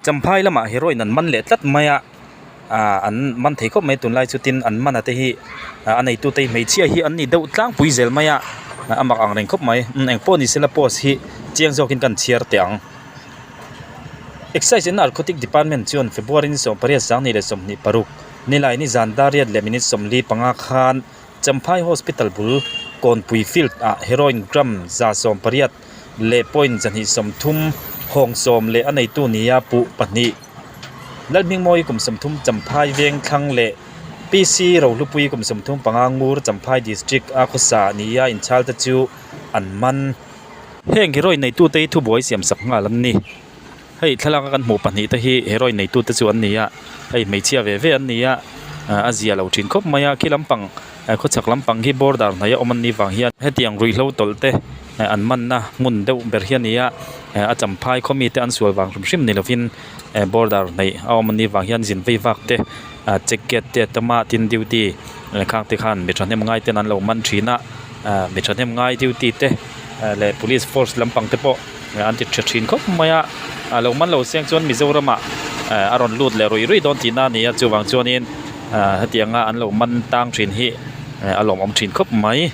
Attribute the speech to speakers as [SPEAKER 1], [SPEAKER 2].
[SPEAKER 1] Champhai lamah heroin an man leh tlat mai a ah an man thei khawp mai tunlai chu tin an man a te hi a neitu te hi hmeichhia hi an ni deuh tlangpui zel mai a a mak ang reng khawp mai eng pawh ni sela post hi chiang zawkin ka han chhiar teh ang. Excise and Narcotic Department chuan February ni 18 2026 nilai ni zan dar riat leh minute 45 khan Champhai Hospital bul Kawnpui Field ah heroin gram 180 leh point 230 hawng sawm leh a neitu nia puh pahnih Lalhmingmawi kum 30 Champhai veng thlang leh PC Rohlupui kum 35 Ngur Champhai District a khawsa nia inchhal te chu an man. Heng heroin neitute hi thubuai siam sak nghal an ni. Hei thlalak a kan hmuh pahnih te hi heroin neitute chu an ni a, hei hmeichhia ve ve an ni a, a zia lo thin khawp mai a, khi lampang khawchhak lampang hi border hnaih a awm an nih vang hian hetiang ruihhlo tawlh te an manna hmun deuh ber hi a ni a, a champhai khaw mite an sual vang hrim hrim ni lovin border hnaih a awm an nih vang hian zin vei vak te check gate te a tam a, tin duty khang te khan mi thahnem ngai ten an lo man thin a, mi thahnem ngai duty te leh police force lampang te pawh an ti tha thin khawp mai a a lo man lo seng chuan Mizoram ah a rawn lut leh ruih ruih dawn tihna a ni a chuvang chuanin hetianga an lo man tang thin hi a lawmawm thin khawp mai.